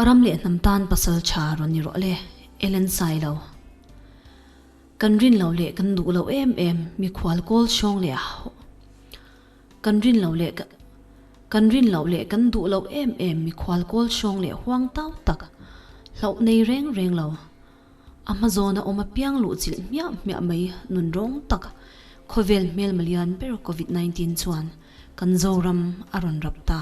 Ram leh hnam tan pasal tha rawn ni rawh le, Ellen Sailo. Kan rin loh leh kan duh loh em em mikhual kawl hrawng leh Kan rin loh leh Kan rin loh leh kan duh loh em em mikhual kawl hrawng leh huang tau tak hlauh nei reng reng lo. A hma zawna awm apiang luh chilh hmiah hmiah mai nun rawng tak khawvel hmelma lian ber Covid 19 chuan kan Zoram a rawn rap ta.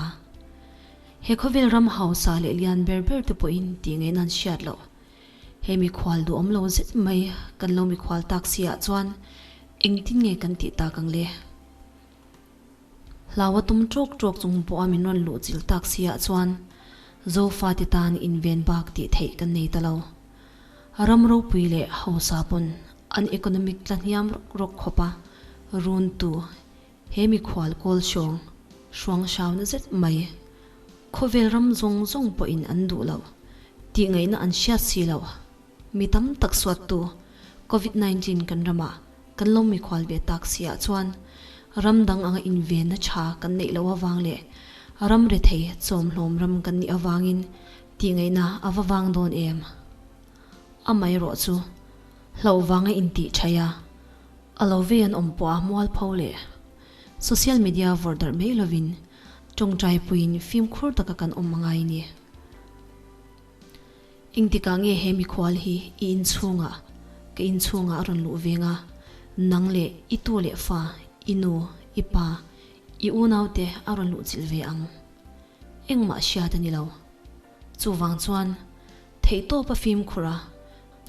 He khawvel ram hausa leh lian ber ber te pawhin tih ngaihna an hriat loh. He mikhual duhawm lo zet mai kan lo mikhual tak si ah chuan engtin nge kan tih tak ang le? Hlau a tum ṭawk ṭawk chung pawha min rawn luh chilh tak si ah chuan Zofa te tan inven bak tih theih kan nei ta lo. Ram ropui leh hausa pawn an economic tla hniam rawk rawk khawp a run tu he mikhual kawl hrawng hruang hrauna zet mai khawvel ram zawng zawng pawhin an duh loh tih ngaihna an hriat si loh. Mi tam tak suattu Covid 19 kan ramah kan lo mikhual ve tak si ah chuan ram dang anga invenna tha kan neih loh avang leh ram rethei chawmhlawm ram kan nih avangin tih ngaihna a va vang dawn em? Amaherawh chu hlauh vanga intih thaih a, a lo vei an awm pawh a mualpho leh social media vawrh darh mai lovin tawngtai puiin fimkhur taka kan awm a ngai ni. Engtikah nge he mikhual hi i inchhungah, ka inchhungah a rawn luh veng a, nang leh i tu leh fa, i nu, i pa, i unaute a rawn luh chilh ve ang? Engmah hriat a ni lo. Chuvang chuan, theihtawp a fimkhur a,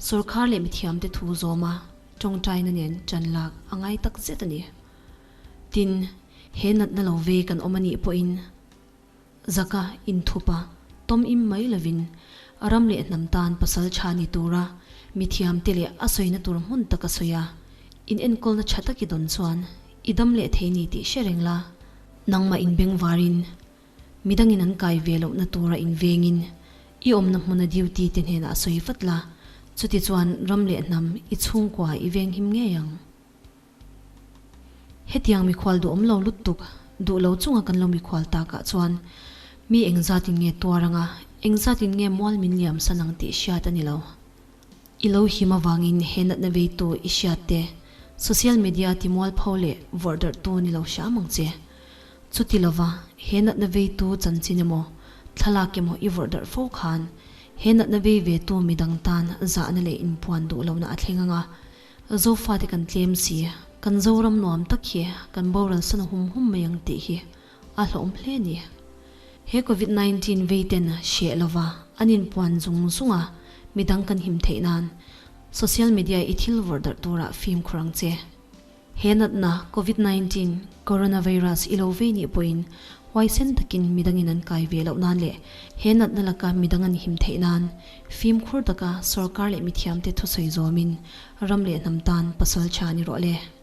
sawrkhar leh mithiamte thu zawma tawngtaina nen ṭan lak a ngai tak zet a ni. Tin, he natna lo vei kan awm a nih pawhin, Zaka inthupa tawm im mai lovin ram leh hnam tan pasal tha ni tura mithiamte leh a sawina tur hmun tak a sawi a, in enkawlna tha tak i dawn chuan i dam leh thei ni tih hre reng la, nangmah inbengvarin midangin an kai ve lohna tura invengin i awmna hmuna duty te hnenah sawi vat la, chuti chuan ram leh hnam i chhungkua i venghim ngei ang. Hetiang mikhual duhawm lo lutuk duh lo chunga kan lo mikhual takah chuan mi engzatin nge tuar anga engzatin nge mual min liam san ang tih hriat a ni lo. I lo him avangin he natna veitu i hriat te social media timualpho leh vawrh darhtu ni lo hram ang che. Chuti lova he natna veitu chanchin emaw thlalak emaw i vawrh darh fo khan he natna vei vetu midang tan zahna leh inpuan duh lohna a thleng anga Zofate kan tlem si, kan Zoram nuam tak hi kan boral san hum hum mai ang tih hi a hlauhawm hle a ni. He Covid 19 veiten hreh lova an inpuan zung zung a, midang kan him theih nan social media i thil vawrh darh turah fimkhur ang che. He natna Covid 19, Coronavirus, i lo vei nih pawhin huaisen takin midangin an kai ve loh nan leh he natna laka midang an him theih nan fimkhur taka sorkar leh mithiamte thusawi zawmin ram leh hnam tan pasal tha ni rawh le.